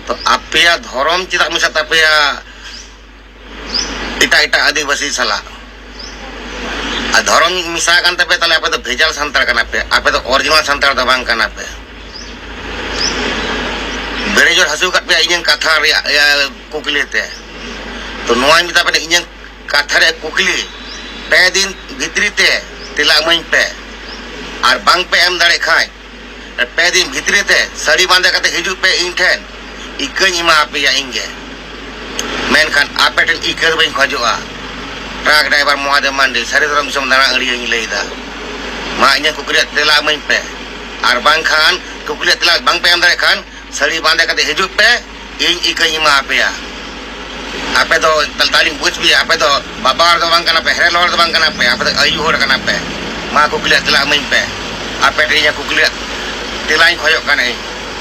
ᱛᱚ ᱟᱯᱮᱭᱟᱜ ᱫᱷᱚᱨᱚᱢ ᱪᱮᱫᱟᱜ ᱢᱮᱥᱟᱜ ᱛᱟᱯᱮᱭᱟ ᱮᱴᱟᱜ ᱮᱴᱟᱜ ᱟᱹᱫᱤᱵᱟᱹᱥᱤ ᱥᱟᱞᱟᱜ? ᱟᱨ ᱫᱷᱚᱨᱚᱢ ᱢᱮᱥᱟ ᱟᱠᱟᱱ ᱛᱟᱯᱮ, ᱛᱟᱦᱞᱮ ᱟᱯᱮ ᱫᱚ ᱵᱷᱮᱡᱟᱞ ᱥᱟᱱᱛᱟᱲ ᱠᱟᱱᱟ ᱯᱮ, ᱟᱯᱮ ᱫᱚ ᱚᱨᱤᱡᱤᱱᱟᱞ ᱥᱟᱱᱛᱟᱲ ᱫᱚ ᱵᱟᱝ ᱠᱟᱱᱟ ᱯᱮ᱾ ᱵᱮᱲᱮ ᱡᱳᱨ ᱦᱟᱹᱥᱩ ᱠᱟᱫ ᱯᱮᱭᱟ ᱤᱧᱟᱹᱝ ᱠᱟᱛᱷᱟ ᱨᱮᱭᱟᱜ, ᱤᱭᱟᱹ, ᱠᱩᱠᱞᱤ ᱛᱮ᱾ ᱛᱚ ᱱᱚᱣᱟᱧ ᱢᱮᱛᱟ ᱯᱮ ᱠᱟᱱᱟ, ᱤᱧᱟᱹᱝ ᱠᱟᱛᱷᱟ ᱨᱮᱭᱟᱜ ᱠᱩᱠᱞᱤ ᱯᱮ ᱫᱤᱱ ᱵᱷᱤᱛᱨᱤ ᱛᱮ ᱛᱮᱞᱟ ᱮᱢᱟᱹᱧ ᱯᱮ, ᱟᱨ ᱵᱟᱝ ᱯᱮ ᱮᱢ ᱫᱟᱲᱮᱭᱟᱜ ᱠᱷᱟᱱ ᱯᱮ ᱫᱤᱱ ᱵᱷᱤᱛᱨᱤ ᱛᱮ ᱥᱟᱹᱲᱤ ᱵᱟᱸᱫᱮ ᱠᱟᱛᱮ ᱦᱤᱡᱩᱜ ᱯᱮ ᱤᱧ ᱴᱷᱮᱱ, ᱤᱠᱟᱹᱧ ᱮᱢᱟ ᱟᱯᱮᱭᱟ ᱤᱧ ᱜᱮ᱾ ᱢᱮᱱᱠᱷᱟᱱ ᱟᱯᱮ ᱴᱷᱮᱱ ᱤᱠᱟᱹ ᱫᱚ ᱵᱟᱹᱧ ᱠᱷᱚᱡᱚᱜᱼᱟ᱾ ᱴᱨᱟᱠ ᱰᱨᱟᱭᱵᱷᱟᱨ ᱢᱚᱦᱟᱫᱮᱵ ᱢᱟᱱᱰᱤ, ᱥᱟᱹᱨᱤ ᱫᱷᱚᱨᱚᱢ ᱫᱤᱥᱚᱢ ᱫᱟᱬᱟ ᱟᱹᱲᱤᱭᱟᱹᱧ ᱞᱟᱹᱭᱫᱟ᱾ ᱢᱟ ᱤᱧᱟᱹᱜ ᱠᱩᱠᱞᱤ ᱨᱮᱭᱟᱜ ᱛᱮᱞᱟ ᱮᱢᱟᱹᱧ ᱯᱮ, ᱟᱨ ᱵᱟᱝᱠᱷᱟᱱ ᱠᱩᱠᱞᱤ ᱨᱮᱭᱟᱜ ᱛᱮᱞᱟ ᱵᱟᱝ ᱯᱮ ᱮᱢ ᱫᱟᱲᱮᱭᱟᱜ ᱠᱷᱟᱱ, ᱥᱟᱹᱲᱤ ᱵᱟᱸᱫᱮ ᱠᱟᱛᱮ ᱦᱤᱡᱩᱜ ᱯᱮ, ᱤᱧ ᱤᱠᱟᱹᱧ ᱮᱢᱟ ᱟᱯᱮᱭᱟ᱾ ᱟᱯᱮ ᱫᱚ ᱛᱟᱞᱤᱧ ᱵᱩᱡᱽ ᱯᱮᱭᱟ, ᱟᱯᱮ ᱫᱚ ᱵᱟᱵᱟ ᱦᱚᱲ ᱫᱚ ᱵᱟᱝ ᱠᱟᱱᱟ ᱯᱮ, ᱦᱮᱨᱮᱞ ᱦᱚᱲ ᱫᱚ ᱵᱟᱝ ᱠᱟᱱᱟ ᱯᱮ, ᱟᱯᱮ ᱫᱚ ᱟᱹᱭᱩ ᱦᱚᱲ ᱠᱟᱱᱟ ᱯᱮ᱾ ᱢᱟ ᱠᱩᱠᱞᱤ ᱨᱮᱭᱟᱜ ᱛᱮᱞᱟ ᱤᱢᱟᱹᱧ ᱯᱮ, ᱟᱯᱮ ᱴᱷᱮᱱ ᱤᱧᱟᱹᱜ ᱠᱩᱠᱞᱤ ᱨᱮᱭᱟᱜ ᱛᱮᱞᱟᱧ ᱠᱷᱚᱡᱚᱜ ᱠᱟᱱᱟᱹᱧ᱾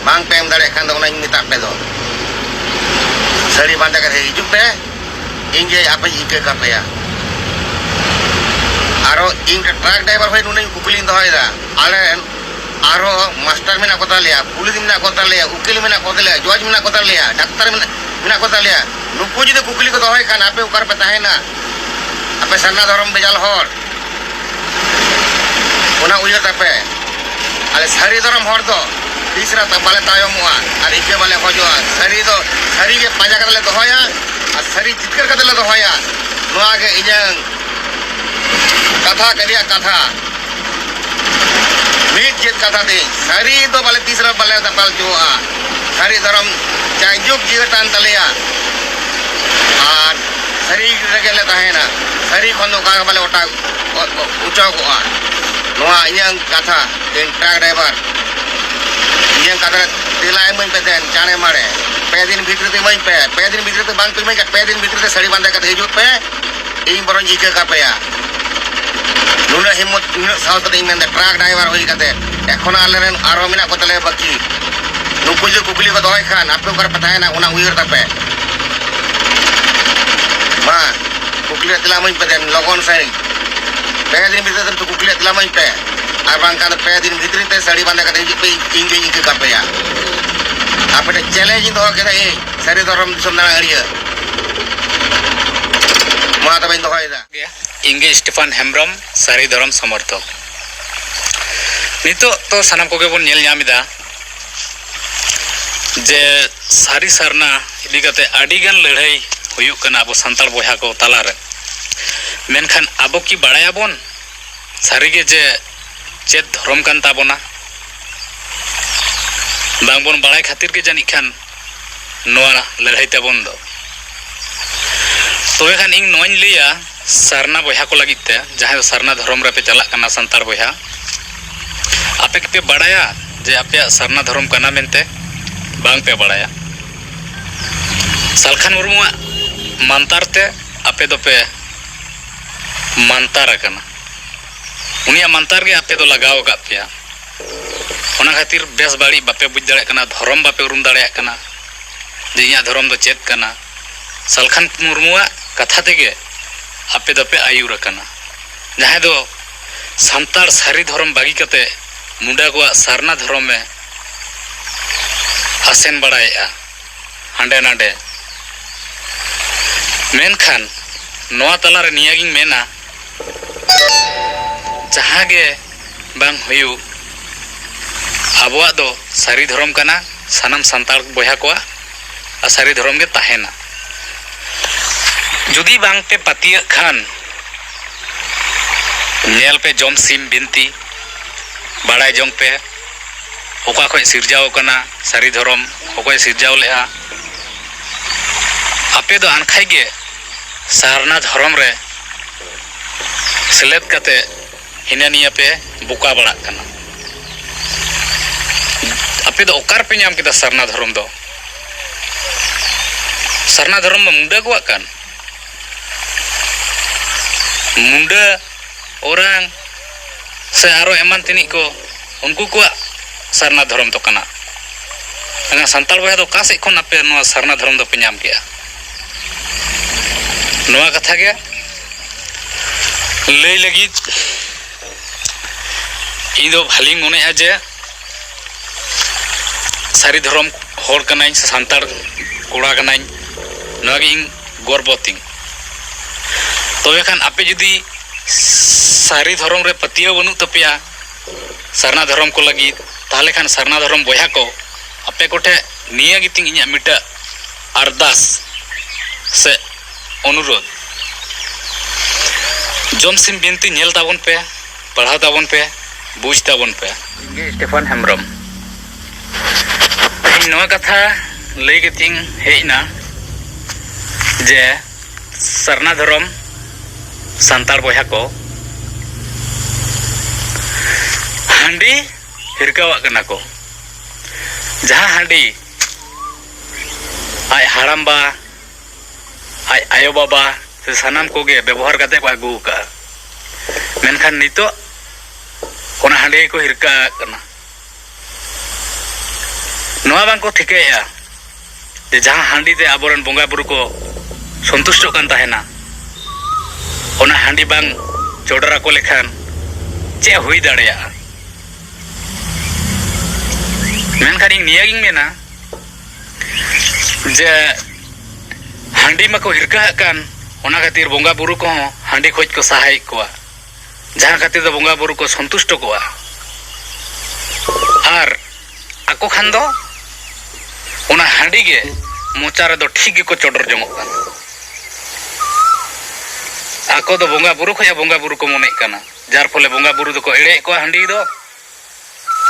ᱵᱟᱝ ᱯᱮ ᱮᱢ ᱫᱟᱲᱮᱭᱟᱜ ᱠᱷᱟᱱ ᱫᱚ ᱚᱱᱟᱧ ᱢᱮᱛᱟᱜ ᱯᱮ ᱫᱚ, ᱥᱟᱹᱲᱤ ᱵᱟᱸᱫᱮ ᱠᱟᱛᱮ ᱦᱤᱡᱩᱜ ᱯᱮ, ᱤᱧ ᱜᱮ ᱟᱯᱮᱧ ᱤᱠᱟᱹ ᱠᱟᱯᱮᱭᱟ᱾ ᱟᱨᱚ ᱤᱧ ᱴᱨᱟᱠ ᱰᱨᱟᱭᱵᱷᱟᱨ ᱦᱚᱸ ᱱᱩᱱᱟᱹᱧ ᱠᱩᱠᱞᱤᱧ ᱫᱚᱦᱚᱭᱮᱫᱟ, ᱟᱞᱮ ᱨᱮᱱ ᱟᱨᱦᱚᱸ ᱢᱟᱥᱴᱟᱨ ᱢᱮᱱᱟᱜ ᱠᱚ ᱛᱟᱞᱮᱭᱟ, ᱯᱩᱞᱤᱥ ᱢᱮᱱᱟᱜ ᱠᱚ ᱛᱟᱞᱮᱭᱟ, ᱩᱠᱤᱞ ᱢᱮᱱᱟᱜ ᱠᱚ ᱛᱟᱞᱮᱭᱟ, ᱡᱚᱡᱽ ᱢᱮᱱᱟᱜ ᱠᱚ ᱛᱟᱞᱮᱭᱟ, ᱰᱟᱠᱛᱟᱨ ᱢᱮᱱᱟᱜ, ᱢᱮᱱᱟᱜ ᱠᱚ ᱛᱟᱞᱮᱭᱟ᱾ ᱱᱩᱠᱩ ᱡᱩᱫᱤ ᱠᱩᱠᱞᱤ ᱠᱚ ᱫᱚᱦᱚᱭ ᱠᱷᱟᱱ, ᱟᱯᱮ ᱚᱠᱟ ᱨᱮᱯᱮ ᱛᱟᱦᱮᱱᱟ? ᱟᱯᱮ ᱥᱟᱨᱱᱟ ᱫᱷᱚᱨᱚᱢ ᱵᱮᱡᱟᱞ ᱦᱚᱲ, ᱚᱱᱟ ᱩᱭᱦᱟᱹᱨ ᱛᱟᱯᱮ᱾ ᱟᱞᱮ ᱥᱟᱹᱨᱤ ᱫᱷᱚᱨᱚᱢ ᱦᱚᱲ ᱫᱚ ᱛᱤᱥ ᱨᱮ ᱵᱟᱞᱮ ᱛᱟᱭᱚᱢᱚᱜᱼᱟ ᱟᱨ ᱤᱠᱟᱹ ᱵᱟᱞᱮ ᱠᱷᱚᱡᱚᱜᱼᱟ᱾ ᱥᱟᱹᱨᱤ ᱫᱚ ᱥᱟᱹᱨᱤ ᱜᱮ ᱯᱟᱸᱡᱟ ᱠᱟᱛᱮ ᱞᱮ ᱫᱚᱦᱚᱭᱟ ᱟᱨ ᱥᱟᱹᱨᱤ ᱡᱤᱛᱠᱟᱹᱨ ᱠᱟᱛᱮ ᱞᱮ ᱫᱚᱦᱚᱭᱟ᱾ ᱱᱚᱣᱟ ᱜᱮ ᱤᱧᱟᱹᱝ ᱠᱟᱛᱷᱟ, ᱠᱟᱹᱞᱤᱭᱟᱜ ᱠᱟᱛᱷᱟ᱾ ᱢᱤᱫ ᱪᱮᱫ ᱠᱟᱛᱷᱟ ᱛᱤᱧ, ᱥᱟᱹᱨᱤ ᱫᱚ ᱵᱟᱞᱮ ᱛᱤᱥ ᱨᱮ ᱵᱟᱞᱮ ᱫᱟᱯᱟᱞ ᱦᱚᱪᱚᱣᱟᱜᱼᱟ᱾ ᱥᱟᱹᱨᱤ ᱫᱷᱚᱨᱚᱢ ᱡᱟᱭᱡᱩᱜᱽ ᱡᱤᱭᱟᱹᱲ ᱛᱟᱦᱮᱱ ᱛᱟᱞᱮᱭᱟ ᱟᱨ ᱥᱟᱹᱨᱤ ᱨᱮᱜᱮ ᱞᱮ ᱛᱟᱦᱮᱱᱟ᱾ ᱥᱟᱹᱨᱤ ᱠᱷᱚᱱ ᱫᱚ ᱚᱠᱟ ᱦᱚᱸ ᱵᱟᱞᱮ ᱚᱴᱟᱜ, ᱚ-, ᱚ-, ᱚᱪᱚᱜᱚᱜᱼᱟ᱾ ᱱᱚᱣᱟ ᱤᱧᱟᱹᱝ ᱠᱟᱛᱷᱟ, ᱤᱧ ᱴᱨᱟᱠ ᱰᱨᱟᱭᱵᱷᱟᱨ, ᱤᱧᱟᱹᱝ ᱠᱟᱛᱷᱟ ᱨᱮ ᱛᱮᱞᱟ ᱤᱢᱟᱹᱧ ᱯᱮ ᱫᱮᱱ, ᱪᱟᱬᱮ ᱢᱟᱲᱮ᱾ ᱯᱮ ᱫᱤᱱ ᱵᱷᱤᱛᱨᱤ ᱛᱮ ᱤᱢᱟᱹᱧ ᱯᱮ᱾ ᱯᱮ ᱫᱤᱱ ᱵᱷᱤᱛᱨᱤ ᱛᱮ ᱵᱟᱝ ᱯᱮ ᱤᱢᱟᱹᱧ ᱠᱷᱟᱱ, ᱯᱮ ᱫᱤᱱ ᱵᱷᱤᱛᱨᱤ ᱛᱮ ᱥᱟᱹᱲᱤ ᱵᱟᱸᱫᱮ ᱠᱟᱛᱮ ᱦᱤᱡᱩᱜ ᱯᱮ᱾ ᱤᱧ ᱵᱚᱨᱚᱧ ᱤᱠᱟᱹ ᱠᱟᱯᱮᱭᱟ᱾ ᱱᱩᱱᱟᱹᱜ ᱦᱤᱢᱢᱚᱛ, ᱱᱩᱱᱟᱹᱜ ᱥᱟᱦᱚᱥ ᱠᱟᱛᱮ ᱤᱧ ᱢᱮᱱᱫᱟ, ᱴᱨᱟᱠ ᱰᱨᱟᱭᱵᱷᱟᱨ ᱦᱩᱭ ᱠᱟᱛᱮ᱾ ᱮᱠᱷᱚᱱ ᱟᱞᱮ ᱨᱮᱱ ᱟᱨᱦᱚᱸ ᱢᱮᱱᱟᱜ ᱠᱚ ᱛᱟᱞᱮᱭᱟ ᱵᱟᱹᱠᱤ᱾ ᱱᱩᱠᱩ ᱡᱩᱫᱤ ᱠᱩᱠᱞᱤ ᱠᱚ ᱫᱚᱦᱚᱭ ᱠᱷᱟᱱ, ᱟᱯᱮ ᱚᱠᱟ ᱨᱮᱯᱮ ᱛᱟᱦᱮᱱᱟ, ᱚᱱᱟ ᱩᱭᱦᱟᱹᱨ ᱛᱟᱯᱮ᱾ ᱢᱟ, ᱠᱩᱠᱞᱤ ᱨᱮᱭᱟᱜ ᱛᱮᱞᱟ ᱤᱢᱟᱹᱧ ᱯᱮ ᱫᱮᱱ, ᱞᱚᱜᱚᱱ ᱥᱟᱺᱦᱤᱡ᱾ ᱯᱮ ᱫᱤᱱ ᱵᱷᱤᱛᱨᱤ ᱛᱮ ᱠᱩᱠᱞᱤ ᱨᱮᱭᱟᱜ ᱛᱮᱞᱟ ᱤᱢᱟᱹᱧ ᱯᱮ᱾ ᱟᱨ ᱵᱟᱝᱠᱷᱟᱱ ᱫᱚ ᱯᱮ ᱫᱤᱱ ᱵᱷᱤᱛᱨᱤ ᱛᱮ ᱥᱟᱹᱲᱤ ᱵᱟᱸᱫᱮ ᱠᱟᱛᱮ ᱦᱤᱡᱩᱜ ᱯᱮ, ᱤᱧ, ᱤᱧ ᱜᱤᱧ ᱤᱠᱟᱹ ᱠᱟᱯᱮᱭᱟ᱾ ᱟᱯᱮ ᱴᱷᱮᱱ ᱪᱮᱞᱮᱧᱡᱽ ᱤᱧ ᱫᱚᱦᱚ ᱠᱮᱫᱟ ᱤᱧ, ᱥᱟᱹᱨᱤ ᱫᱷᱚᱨᱚᱢ ᱫᱤᱥᱚᱢ ᱫᱟᱬᱟ ᱟᱹᱲᱤᱭᱟᱹ᱾ ᱢᱟ ᱛᱚᱵᱮᱧ ᱫᱚᱦᱚᱭᱮᱫᱟ᱾ ᱤᱧ ᱜᱮ ᱥᱴᱤᱯᱷᱟᱱ ᱦᱮᱢᱵᱨᱚᱢ, ᱥᱟᱹᱨᱤ ᱫᱷᱚᱨᱚᱢ ᱥᱚᱢᱚᱨᱛᱷᱚᱠ᱾ ᱱᱤᱛᱚᱜ ᱛᱚ ᱥᱟᱱᱟᱢ ᱠᱚᱜᱮ ᱵᱚᱱ ᱧᱮᱞ ᱧᱟᱢ ᱮᱫᱟ ᱡᱮ ᱥᱟᱹᱨᱤ ᱥᱟᱨᱱᱟ ᱤᱫᱤ ᱠᱟᱛᱮ ᱟᱹᱰᱤ ᱜᱟᱱ ᱞᱟᱹᱲᱦᱟᱹᱭ ᱦᱩᱭᱩᱜ ᱠᱟᱱᱟ ᱟᱵᱚ ᱥᱟᱱᱛᱟᱲ ᱵᱚᱭᱦᱟ ᱠᱚ ᱛᱟᱞᱟᱨᱮ᱾ ᱢᱮᱱᱠᱷᱟᱱ ᱟᱵᱚ ᱠᱤ ᱵᱟᱲᱟᱭᱟᱵᱚᱱ ᱥᱟᱹᱨᱤᱜᱮ ᱡᱮ ᱪᱮᱫ ᱫᱷᱚᱨᱚᱢ ᱠᱟᱱ ᱛᱟᱵᱚᱱᱟ? ᱵᱟᱝᱵᱚᱱ ᱵᱟᱲᱟᱭ ᱠᱷᱟᱹᱛᱤᱨ ᱜᱮ ᱡᱟᱹᱱᱤᱡ ᱠᱷᱟᱱ ᱱᱚᱣᱟ ᱞᱟᱹᱲᱦᱟᱹᱭ ᱛᱟᱵᱚᱱ ᱫᱚ᱾ ᱛᱚᱵᱮ ᱠᱷᱟᱱ ᱤᱧ ᱱᱚᱣᱟᱧ ᱞᱟᱹᱭᱟ ᱥᱟᱨᱱᱟ ᱵᱚᱭᱦᱟ ᱠᱚ ᱞᱟᱹᱜᱤᱫ ᱛᱮ, ᱡᱟᱦᱟᱸᱭ ᱫᱚ ᱥᱟᱨᱱᱟ ᱫᱷᱚᱨᱚᱢ ᱨᱮᱯᱮ ᱪᱟᱞᱟᱜ ᱠᱟᱱᱟ ᱥᱟᱱᱛᱟᱲ ᱵᱚᱭᱦᱟ, ᱟᱯᱮ ᱠᱤᱯᱮ ᱵᱟᱲᱟᱭᱟ ᱡᱮ ᱟᱯᱮᱭᱟᱜ ᱥᱟᱨᱱᱟ ᱫᱷᱚᱨᱚᱢ ᱠᱟᱱᱟ ᱢᱮᱱᱛᱮ ᱵᱟᱝ ᱯᱮ ᱵᱟᱲᱟᱭᱟ᱾ ᱥᱟᱞᱠᱷᱟᱱ ᱢᱩᱨᱢᱩᱣᱟᱜ ᱢᱟᱱᱛᱟᱨ ᱛᱮ ᱟᱯᱮ ᱫᱚᱯᱮ ᱢᱟᱱᱛᱟᱨ ᱟᱠᱟᱱᱟ᱾ ᱩᱱᱤᱭᱟᱜ ᱢᱟᱱᱛᱟᱨ ᱜᱮ ᱟᱯᱮ ᱫᱚ ᱞᱟᱜᱟᱣ ᱟᱠᱟᱫ ᱯᱮᱭᱟ᱾ ᱚᱱᱟ ᱠᱷᱟᱹᱛᱤᱨ ᱵᱮᱥ ᱵᱟᱹᱲᱤᱡ ᱵᱟᱯᱮ ᱵᱩᱡᱽ ᱫᱟᱲᱮᱭᱟᱜ ᱠᱟᱱᱟ, ᱫᱷᱚᱨᱚᱢ ᱵᱟᱯᱮ ᱩᱨᱩᱢ ᱫᱟᱲᱮᱭᱟᱜ ᱠᱟᱱᱟ ᱡᱮ ᱤᱧᱟᱹᱜ ᱫᱷᱚᱨᱚᱢ ᱫᱚ ᱪᱮᱫ ᱠᱟᱱᱟ᱾ ᱥᱟᱞᱠᱷᱟᱱ ᱢᱩᱨᱢᱩᱣᱟᱜ ᱠᱟᱛᱷᱟ ᱛᱮᱜᱮ ᱟᱯᱮ ᱫᱚᱯᱮ ᱟᱹᱭᱩᱨ ᱟᱠᱟᱱᱟ᱾ ᱡᱟᱦᱟᱸᱭ ᱫᱚ ᱥᱟᱱᱛᱟᱲ ᱥᱟᱹᱨᱤ ᱫᱷᱚᱨᱚᱢ ᱵᱟᱹᱜᱤ ᱠᱟᱛᱮ ᱢᱩᱰᱟᱹ ᱠᱚᱣᱟᱜ ᱥᱟᱨᱱᱟ ᱫᱷᱚᱨᱚᱢᱮ ᱟᱥᱮᱱ ᱵᱟᱲᱟᱭᱮᱫᱼᱟ ᱦᱟᱸᱰᱮ ᱱᱟᱰᱮ᱾ ᱢᱮᱱᱠᱷᱟᱱ ᱱᱚᱣᱟ ᱛᱟᱞᱟᱨᱮ ᱱᱤᱭᱟᱹᱜᱤᱧ ᱢᱮᱱᱟ, ᱡᱟᱦᱟᱸ ᱜᱮ ᱵᱟᱝ ᱦᱩᱭᱩᱜ, ᱟᱵᱚᱣᱟᱜ ᱫᱚ ᱥᱟᱹᱨᱤ ᱫᱷᱚᱨᱚᱢ ᱠᱟᱱᱟ ᱥᱟᱱᱟᱢ ᱥᱟᱱᱛᱟᱲ ᱵᱚᱭᱦᱟ ᱠᱚᱣᱟᱜ, ᱟᱨ ᱥᱟᱹᱨᱤ ᱫᱷᱚᱨᱚᱢ ᱜᱮ ᱛᱟᱦᱮᱱᱟ᱾ ᱡᱩᱫᱤ ᱵᱟᱝ ᱯᱮ ᱯᱟᱹᱛᱭᱟᱹᱜ ᱠᱷᱟᱱ, ᱧᱮᱞ ᱯᱮ ᱡᱚᱢ ᱥᱤᱢ ᱵᱤᱱᱛᱤ, ᱵᱟᱲᱟᱭ ᱡᱚᱝ ᱯᱮ ᱚᱠᱟ ᱠᱷᱚᱱ ᱥᱤᱨᱡᱟᱹᱣ ᱟᱠᱟᱱᱟ ᱥᱟᱹᱨᱤ ᱫᱷᱚᱨᱚᱢ, ᱚᱠᱚᱭ ᱥᱤᱨᱡᱟᱹᱣ ᱞᱮᱫᱼᱟ᱾ ᱟᱯᱮ ᱫᱚ ᱟᱱᱠᱷᱟᱡ ᱜᱮ ᱥᱟᱨᱱᱟ ᱫᱷᱚᱨᱚᱢ ᱨᱮ ᱥᱮᱞᱮᱫ ᱠᱟᱛᱮ ᱦᱤᱱᱟᱹ ᱱᱤᱭᱟᱹ ᱯᱮ ᱵᱚᱠᱟ ᱵᱟᱲᱟᱜ ᱠᱟᱱᱟ᱾ ᱟᱯᱮ ᱫᱚ ᱚᱠᱟ ᱨᱮᱯᱮ ᱧᱟᱢ ᱠᱮᱫᱟ ᱥᱟᱨᱱᱟ ᱫᱷᱚᱨᱚᱢ ᱫᱚ? ᱥᱟᱨᱱᱟ ᱫᱷᱚᱨᱚᱢ ᱢᱟ ᱢᱩᱰᱟᱹ ᱠᱚᱣᱟᱜ ᱠᱟᱱ᱾ ᱢᱩᱰᱟᱹ, ᱳᱨᱟᱝ ᱥᱮ ᱟᱨᱚ ᱮᱢᱟᱱ ᱛᱮᱱᱤᱡ ᱠᱚ, ᱩᱱᱠᱩ ᱠᱚᱣᱟᱜ ᱥᱟᱨᱱᱟ ᱫᱷᱚᱨᱚᱢ ᱫᱚ ᱠᱟᱱᱟ᱾ ᱮᱱᱠᱷᱟᱱ ᱥᱟᱱᱛᱟᱲ ᱵᱚᱭᱦᱟ ᱫᱚ ᱚᱠᱟ ᱥᱮᱫ ᱠᱷᱚᱱ ᱟᱯᱮ ᱱᱚᱣᱟ ᱥᱟᱨᱱᱟ ᱫᱷᱚᱨᱚᱢ ᱫᱚᱯᱮ ᱧᱟᱢ ᱠᱮᱜᱼᱟ? ᱱᱚᱣᱟ ᱠᱟᱛᱷᱟ ᱜᱮ ᱞᱟᱹᱭ ᱞᱟᱹᱜᱤᱫ ᱤᱧ ᱫᱚ ᱵᱷᱟᱞᱤᱧ ᱢᱚᱱᱮᱜᱼᱟ ᱡᱮ ᱥᱟᱹᱨᱤ ᱫᱷᱚᱨᱚᱢ ᱦᱚᱲ ᱠᱟᱹᱱᱟᱹᱧ ᱥᱮ ᱥᱟᱱᱛᱟᱲ ᱠᱚᱲᱟ ᱠᱟᱹᱱᱟᱹᱧ, ᱱᱚᱣᱟ ᱜᱮ ᱤᱧ ᱜᱚᱨᱵᱚ ᱛᱤᱧ᱾ ᱛᱚᱵᱮ ᱠᱷᱟᱱ ᱟᱯᱮ ᱡᱩᱫᱤ ᱥᱟᱹᱨᱤ ᱫᱷᱚᱨᱚᱢ ᱨᱮ ᱯᱟᱹᱛᱭᱟᱹᱣ ᱵᱟᱹᱱᱩᱜ ᱛᱟᱯᱮᱭᱟ, ᱥᱟᱨᱱᱟ ᱫᱷᱚᱨᱚᱢ ᱠᱚ ᱞᱟᱹᱜᱤᱫ, ᱛᱟᱦᱚᱞᱮ ᱠᱷᱟᱱ ᱥᱟᱨᱱᱟ ᱫᱷᱚᱨᱚᱢ ᱵᱚᱭᱦᱟ ᱠᱚ, ᱟᱯᱮ ᱠᱚᱴᱷᱮᱱ ᱱᱤᱭᱟᱹ ᱜᱮᱛᱤᱧ ᱤᱧᱟᱹᱜ ᱢᱤᱫᱴᱟᱹᱜ ᱟᱨᱫᱟᱥ ᱥᱮ ᱚᱱᱩᱨᱳᱫᱷ, ᱡᱚᱢ ᱥᱤᱢ ᱵᱤᱱᱛᱤ ᱧᱮᱞ ᱛᱟᱵᱚᱱ ᱯᱮ, ᱯᱟᱲᱦᱟᱣ ᱛᱟᱵᱚᱱ ᱯᱮ, ᱵᱩᱡᱽ ᱛᱟᱵᱚᱱ ᱯᱮ᱾ ᱤᱧ ᱜᱮ ᱥᱴᱮᱯᱷᱟᱱ ᱦᱮᱢᱵᱨᱚᱢ᱾ ᱤᱧ ᱱᱚᱣᱟ ᱠᱟᱛᱷᱟ ᱞᱟᱹᱭ ᱠᱟᱛᱮᱧ ᱦᱮᱡ ᱮᱱᱟ ᱡᱮ ᱥᱟᱨᱱᱟ ᱫᱷᱚᱨᱚᱢ ᱥᱟᱱᱛᱟᱲ ᱵᱚᱭᱦᱟ ᱠᱚ, ᱦᱟᱺᱰᱤ ᱦᱤᱨᱠᱟᱹᱣᱟᱜ ᱠᱟᱱᱟ ᱠᱚ᱾ ᱡᱟᱦᱟᱸ ᱦᱟᱺᱰᱤ ᱟᱡ ᱦᱟᱲᱟᱢᱵᱟ, ᱟᱡ ᱟᱭᱳᱼᱵᱟᱵᱟ ᱥᱮ ᱥᱟᱱᱟᱢ ᱠᱚᱜᱮ ᱵᱮᱵᱚᱦᱟᱨ ᱠᱟᱛᱮ ᱠᱚ ᱟᱹᱜᱩ ᱟᱠᱟᱫᱼᱟ, ᱢᱮᱱᱠᱷᱟᱱ ᱱᱤᱛᱚᱜ ᱚᱱᱟ ᱦᱟᱺᱰᱤ ᱜᱮᱠᱚ ᱦᱤᱨᱠᱟᱹᱣᱟᱜ ᱠᱟᱱᱟ᱾ ᱱᱚᱣᱟ ᱵᱟᱝ ᱠᱚ ᱴᱷᱤᱠᱟᱹᱭᱮᱫᱼᱟ ᱡᱮ ᱡᱟᱦᱟᱸ ᱦᱟᱺᱰᱤ ᱛᱮ ᱟᱵᱚᱨᱮᱱ ᱵᱚᱸᱜᱟ ᱵᱩᱨᱩ ᱠᱚ ᱥᱚᱱᱛᱩᱥᱴᱚᱜ ᱠᱟᱱ ᱛᱟᱦᱮᱱᱟ, ᱚᱱᱟ ᱦᱟᱺᱰᱤ ᱵᱟᱝ ᱪᱚᱰᱚᱨ ᱟᱠᱚ ᱞᱮᱠᱷᱟᱱ ᱪᱮᱫ ᱦᱩᱭ ᱫᱟᱲᱮᱭᱟᱜᱼᱟ? ᱢᱮᱱᱠᱷᱟᱱ ᱤᱧ ᱱᱤᱭᱟᱹᱜᱤᱧ ᱢᱮᱱᱟ ᱡᱮ ᱦᱟᱺᱰᱤ ᱢᱟᱠᱚ ᱦᱤᱨᱠᱟᱹᱣᱟᱜ ᱠᱟᱱ, ᱚᱱᱟ ᱠᱷᱟᱹᱛᱤᱨ ᱵᱚᱸᱜᱟ ᱵᱩᱨᱩ ᱠᱚᱦᱚᱸ ᱦᱟᱺᱰᱤ ᱠᱷᱚᱱ ᱠᱚ ᱥᱟᱦᱟᱭᱮᱫ ᱠᱚᱣᱟ, ᱡᱟᱦᱟᱸ ᱠᱷᱟᱹᱛᱤᱨ ᱫᱚ ᱵᱚᱸᱜᱟ ᱵᱩᱨᱩ ᱠᱚ ᱥᱚᱱᱛᱩᱥᱴᱚ ᱠᱚᱣᱟ᱾ ᱟᱨ ᱟᱠᱚ ᱠᱷᱟᱱ ᱫᱚ ᱚᱱᱟ ᱦᱟᱺᱰᱤ ᱜᱮ ᱢᱚᱪᱟ ᱨᱮᱫᱚ ᱴᱷᱤᱠ ᱜᱮᱠᱚ ᱪᱚᱰᱚᱨ ᱡᱚᱝᱚᱜ ᱠᱟᱱᱟ᱾ ᱟᱠᱚ ᱫᱚ ᱵᱚᱸᱜᱟ ᱵᱩᱨᱩ ᱠᱷᱚᱱ ᱵᱚᱸᱜᱟ ᱵᱩᱨᱩ ᱠᱚ ᱢᱚᱱᱮᱜ ᱠᱟᱱᱟ, ᱡᱟᱨ ᱯᱷᱚᱞᱮ ᱵᱚᱸᱜᱟ ᱵᱩᱨᱩ ᱫᱚᱠᱚ ᱮᱲᱮᱭᱮᱫ ᱠᱚᱣᱟ ᱦᱟᱺᱰᱤ ᱫᱚ,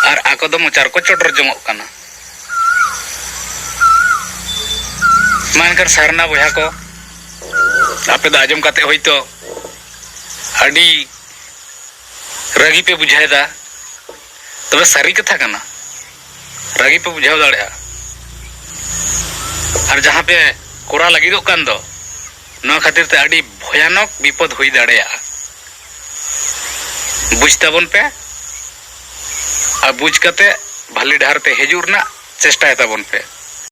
ᱟᱨ ᱟᱠᱚ ᱫᱚ ᱢᱚᱪᱟ ᱨᱮᱠᱚ ᱪᱚᱰᱚᱨ ᱡᱚᱝᱚᱜ ᱠᱟᱱᱟ᱾ ᱢᱟ ᱮᱱᱠᱷᱟᱱ ᱥᱟᱨᱱᱟ ᱵᱚᱭᱦᱟ ᱠᱚ, ᱟᱯᱮ ᱫᱚ ᱟᱸᱡᱚᱢ ᱠᱟᱛᱮ ᱦᱳᱭᱛᱳ ᱟᱹᱰᱤ ᱨᱟᱹᱜᱤ ᱯᱮ ᱵᱩᱡᱷᱟᱹᱣᱮᱫᱟ, ᱛᱚᱵᱮ ᱥᱟᱹᱨᱤ ᱠᱟᱛᱷᱟ ᱠᱟᱱᱟ, ᱨᱟᱹᱜᱤ ᱯᱮ ᱵᱩᱡᱷᱟᱹᱣ ᱫᱟᱲᱮᱭᱟᱜᱼᱟ᱾ ᱟᱨ ᱡᱟᱦᱟᱸ ᱯᱮ ᱠᱚᱨᱟᱣ ᱞᱟᱹᱜᱤᱫᱚᱜ ᱠᱟᱱ ᱫᱚ, ᱱᱚᱣᱟ ᱠᱷᱟᱹᱛᱤᱨ ᱛᱮ ᱟᱹᱰᱤ ᱵᱷᱚᱭᱟᱱᱚᱠ ᱵᱤᱯᱚᱫ ᱦᱩᱭ ᱫᱟᱲᱮᱭᱟᱜᱼᱟ᱾ ᱵᱩᱡᱽ ᱛᱟᱵᱚᱱ ᱯᱮ, ᱟᱨ ᱵᱩᱡᱽ ᱠᱟᱛᱮ ᱵᱷᱟᱞᱮ ᱰᱟᱦᱟᱨ ᱛᱮ ᱦᱤᱡᱩᱜ ᱨᱮᱱᱟᱜ ᱪᱮᱥᱴᱟᱭ ᱛᱟᱵᱚᱱ ᱯᱮ᱾